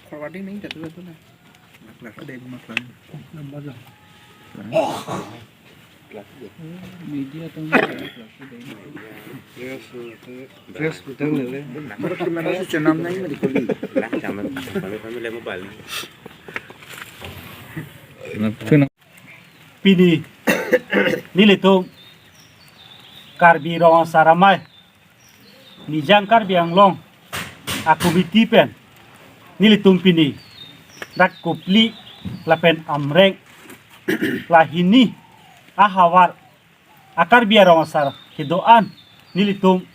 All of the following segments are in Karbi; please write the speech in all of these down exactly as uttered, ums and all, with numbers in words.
Forwarding ning jatuh jatuh na. Ada ibu maklan. Nomor lah. Media tuh. Press, press butang lele. Press channel nai mari kuli. Lang channel, kami kami lemo bali. Pini nelitum Karbi Rong Asar Amei Nijang Karbi Anglong a committee pen nelitum pini dak Kopili lapen Amreng lahini ahavar a Karbi arong asar kedo-an nelitum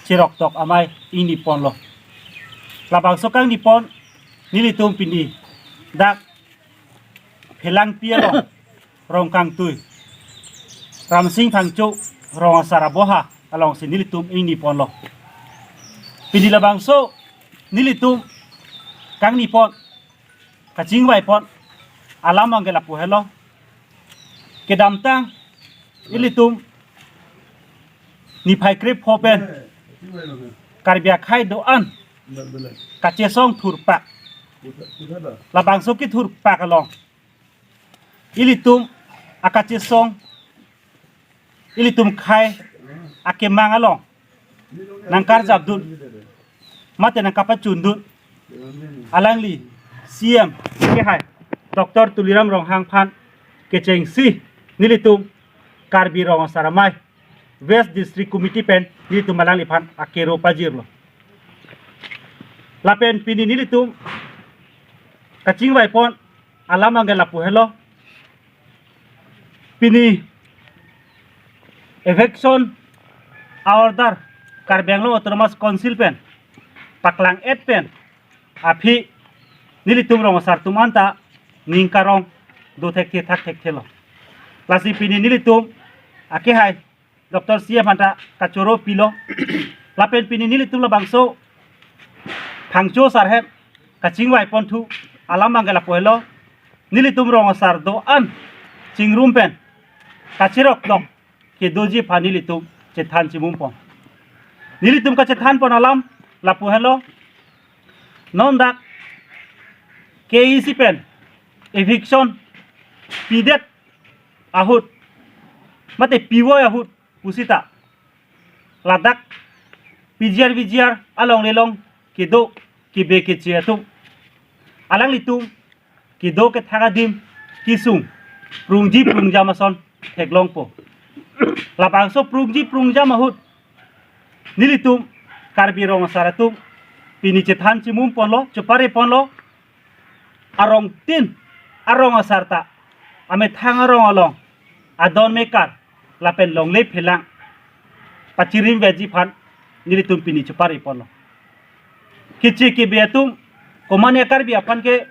cheroktok amei ingni ponlo. Labangso kangni pon nelitum pini dak Phelangpi along Rongkangtui Ramsing Phangcho Rong Asar Aboha alongsi nelitum ingni ponlo. Pini labangso nelitum kangni pon kachingvai pon alam abangke lapu helo. Kedamtang ilitum niphai krepho pen Karbi akhei do-an kachesong thurpak. Labangso kethurpak along ilitum akachesong, ilitum khei akemang along nangkarjapdun mate nangkapachundun alangli C M kehai Doctor Tuliram Ronghang aphan kechengsi nelitum Karbi Rong Asar Amei West District Committee pen nelitum alangliphan akero pajirlo. Lapen pini nelitum kachingvai pon alam abangke lapu helo. Pini eviction order Karbi Anglong Autonomous Council pen paklang-et pen aphi nelitum rong asar atum anta ning karong do thekthe thak thekthelo. Lasi pini nelitum akehai Doctor C M aphanta kachoro pilo. Lapen pini nelitum labangso Phangcho asar hem kachingvai ponthu alam abangke lapu helo. Nelitum rong asar do-an chingrum pen kacheroktok kedoji aphan nelitum chethan chimum pon. Nelitum kachethan pon alam lapu helo. Non dak K E C pen eviction pidet ahut mate pivoi ahut pusita ladak P G R V G R along lelong kedo kebe keche atum alanglitum kedo kethak adim kesung prungji prungjam ason theklongpo. Labangso prungji prungjam ahut nelitum Karbi rong asar atum pini chethan chimum ponlo, chopare ponlo, arongtin arong asar ta amethang arong along adon mekar lapen longle phelang pachirim veji aphan nelitum pini chopare ponlo. Keche kebe atum komane Karbi aphan ke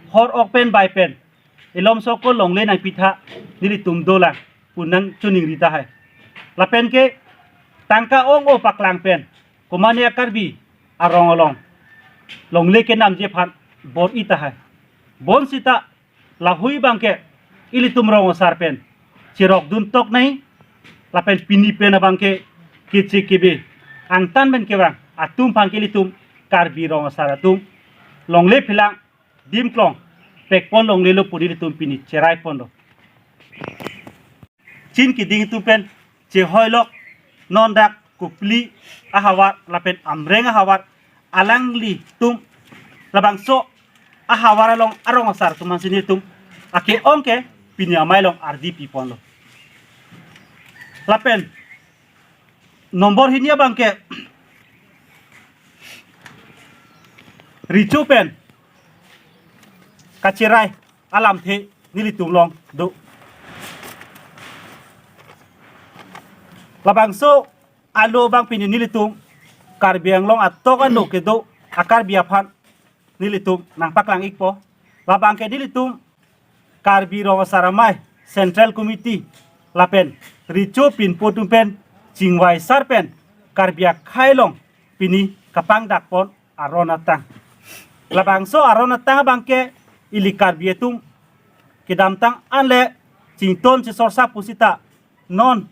hor ok pen bai pen elom soko longle nangpitha nelitum dolang pu nangchiningri tahai. Lapen ke tangka ong-o paklang pen komane Karbi arong along longle kenamji aphan bor-i tahai. Bonsita lahui abangke ilitum rong asar pen cherokdun tok nai, lapen pini pen abangke keche kebe angtan pen kevang atum aphan ke ilitum Karbi rong asar atum longle phelang dimklong pekpon longlelo pu nelitum pini cherai ponlo. Chin kiding atum pen chehoilok non dak Kopili ahavar lapen Amreng ahavar alanglitum labangso ahavar along arong asar atum ansi nelitum ake-ong ke pini amei along ardi pi ponlo. Lapen nombor hini abangke recho pen kacherai alamthe nelitum along do. Labangso alo abang pini nelitum Karbi Anglong atok ano kedo a Karbi aphan nelitum nangpaklang ikpo. Labangke nelitum Karbi Rong Asar Amei Central Committee lapen recho pinpo atum pen chingvai sar pen Karbi akhei along pini kapangdak pon aron atang. Labangso aron atang abangke ili Karbi atum kedamtang anle chington chesorsa pusita non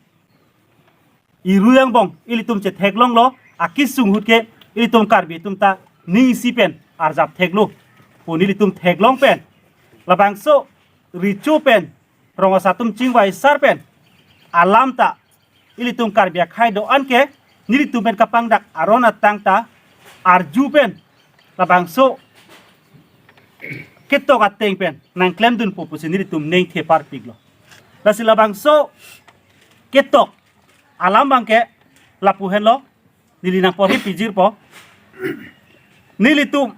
irui angbong ilitum chetheklonglo, akesung ahut ke ilitum Karbi atum ta ning isi pen arjap theklo. Nelitum theklong pen, labangso recho pen rong asar atum chingvaisar pen alam ta ilitum Karbi akhei do-an ke nelitum pen kapangdak aron atang ta arju pen labangso ketok ateng pen nangklemdunpo pusi nelitum ning theparpiklo. Lasi labangso ketok alam abangke lapu henlo, neli nangporhi pijirpo. Nelitum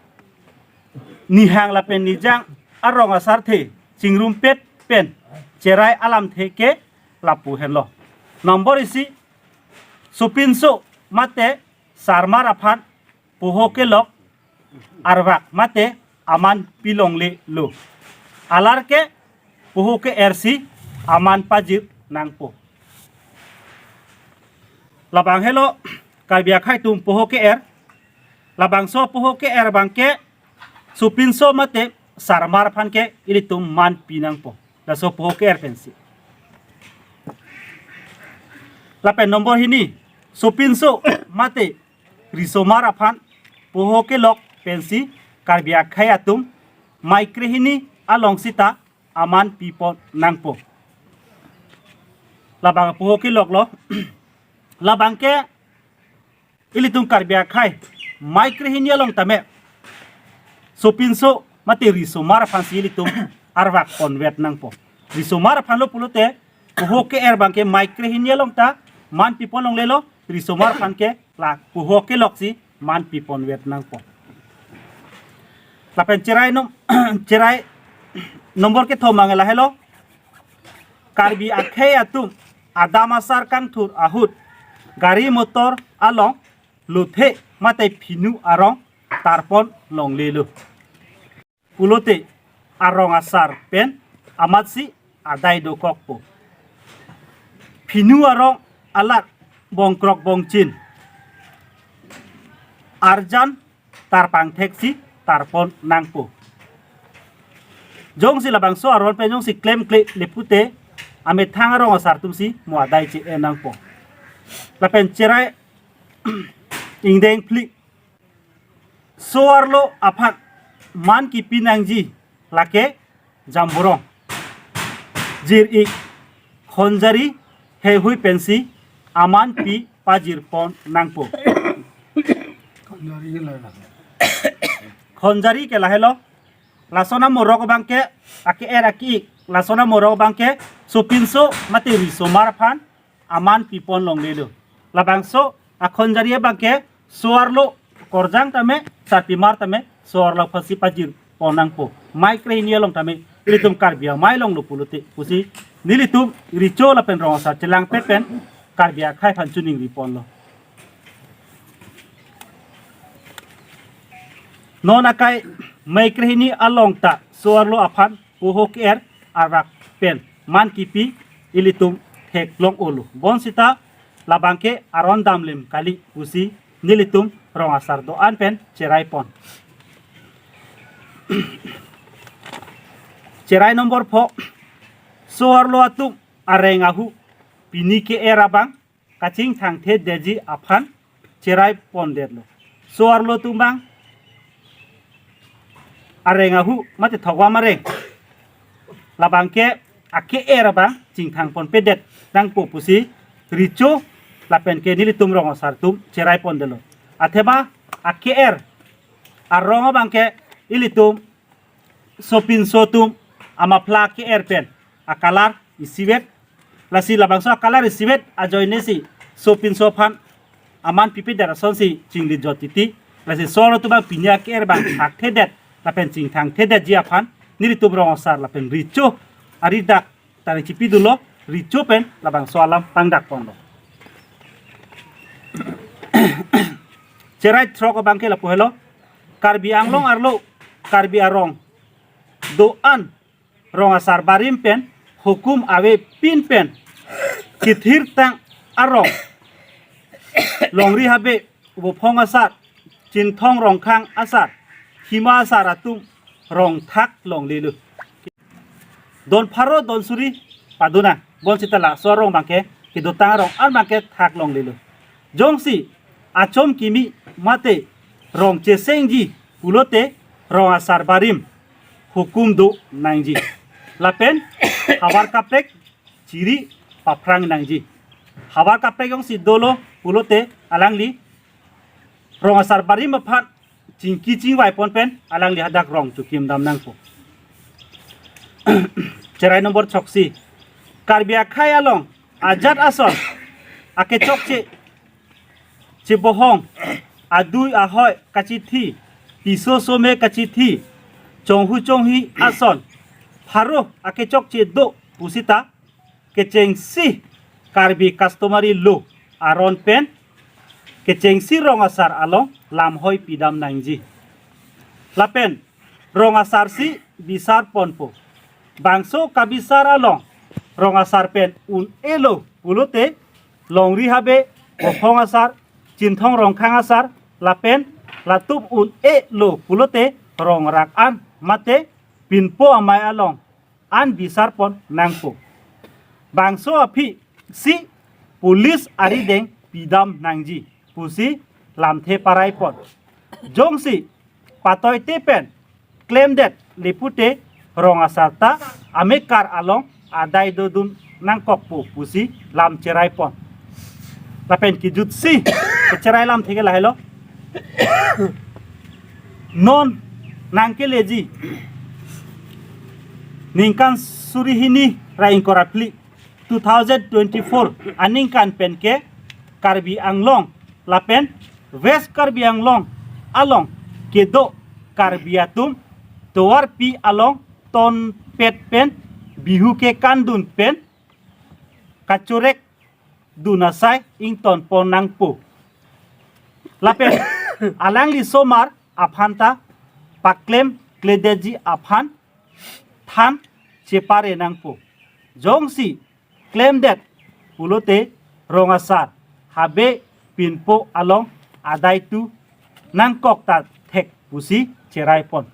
nihang lapen nijang arong asarthe chingrumpet pen cherai alamthe ke lapu henlo. Nombor isi, sopinso mate sarmar aphan poho kelok arvak mate aman pilonglelo. Alar ke poho ke-er si aman pajir nangpo. Labang helo Karbi akhei atum poho ke-er. Labangso poho ke-er abangke sopinso mate sarmar aphan ke ilitum man pi nangpo. Laso poho ke-er pensi. Lapen nombor hini, sopinso mate risomar aphan poho kelok pensi Karbi akhei atum mei krehini along sita aman pipon nangpo. Labang poho keloklo. Labangke ilitum Karbi akhei mei krehini along tame sopinso mate risomar aphansi ilitum arvak ponvet nangpo. Risomar aphanlo pulote poho ke-er abangke mei krehini along ta man pipon longlelo, risomar aphan ke la poho keloksi man piponvet nangpo. Lapen cherai nom cherai nombor kethom abang lahelo, Karbi akhei atum adam asar kangthur ahut gari motor along lothe mate phinu arong tarpon longlelo. Pulote arong asar pen amatsi adai dokokpo. Phinu arong alat bongkrok bongchin arjan tarpangtheksi tarpon nangpo. Jongsi labangso aron pen jongsi klemkle le pute amethang arong asar atumsi mo adai che-en nangpo. Lapen cherai ingdeng phli, so-arlo aphan man kipi nangji lake jamborong, jir-ik, khonjari heihui pensi aman pi pajirpon nangpo. Khonjari ke lahelo, lason amorok abangke, ake-er ake-ik, lason amorok abangke sopinso mate risomar aphan aman pipon longlelo. Labangso akhonjari abangke so-arlo korjang tame, sarpimar tame so-arlo aphansi pajirpon nangpo. Mei krehini along tame ilitum Karbi amei longlo pulote pusi nelitum recho lapen rong asar chelangpet pen Karbi akhei aphan choningriponlo. Non akai mei krehini along ta so-arlo aphan poho ke-er arvak pen man kipi ilitum theklong-olo. Bonsita labangke aron damlim kali pusi nelitum rong asar do-an pen cheraipon. Cherai nombor pho, so-arlo atum areng ahu pini ke-er abang kachingthangthedetji aphan cheraipondetlo. So-arlo atum abang areng ahu mate thokvam areng, labangke ake-er abang chingthangponpedet nangpo pusi recho lapenke nelitum rong asar atum cheraipondetlo. Athema ake-er arong abangke ilitum sopinso atum amaphla ke-er pen akalar isivet. Lasi labangso akalar isivet ajoinesi sopinso aphan aman pipedet asonsi chingli jot titi. Lasi so-arlo atum abang pini ake-er abang thakthedet lapen chingthangthedetji aphan nelitum rong asar lapen recho aridak tari chipidunlo, recho pen labangso alam pangdakponlo. Cherai throk abangke lapu helo, Karbi Anglong arlo Karbi arong do-an rong asar barim pen hukum avepin pen kethirtang arong longri habe, Bophong asar, Chinthong Rongkhang asar, Hima asar atum rong thak longlelo. Don pharo don suri paduna, bonsita laso arong abangke kedotang arong an abangke thak longlelo. Jongsi achom kimi mate rong chesengji pulote rong asar barim hukum do nangji. Lapen havar kaprek chiri paphrang nangji. Havar kaprek jongsi dolo pulote alangli rong asar barim aphan chingki chingvai pon pen alangli hadak rong chokimdam nangpo. Cherai nombor choksi. Karbi akhei along ajat ason akechokche chebohong, adui ahoi kachithi, piso some kachithi, chonghu chonghi ason pharo akechokche do pusita kechengsi Karbi customary law aron pen kechengsi rong asar along lamhoi pidam nangji. Lapen rong asar si bisar ponpo. Bangso kabisar along rong asar pen un-elo pulote longri habe, bohong asar, chinthong rongkhang asar, lapen latum un-elo pulote rong rak an mate pinpo amei along an bisar pon nangpo. Bangso aphi si police arideng pidam nangji pusi lamthe parai pon. Jongsi patoite pen klemdet le pute rong asar ta amekar along adai dodun nangkokpo pusi lam cherai pon. Lapen kejutsi cherai lamthe ke lahelo. Non nangkeleji ningkan suri hini ra ingkoi ra phli, two thousand twenty-four aningkan pen ke Karbi Anglong lapen West Karbi Anglong along kedo Karbi atum tovarpi along tonpet pen Bihu kekandun pen kachorek dun asai ington pon nangpo. Lapen alangli somar aphan ta paklem kledetji aphan than chepare nangpo. Jongsi klemdet pulote rong asar habe pinpo along adai tu nangkok ta thek pusi cherai pon.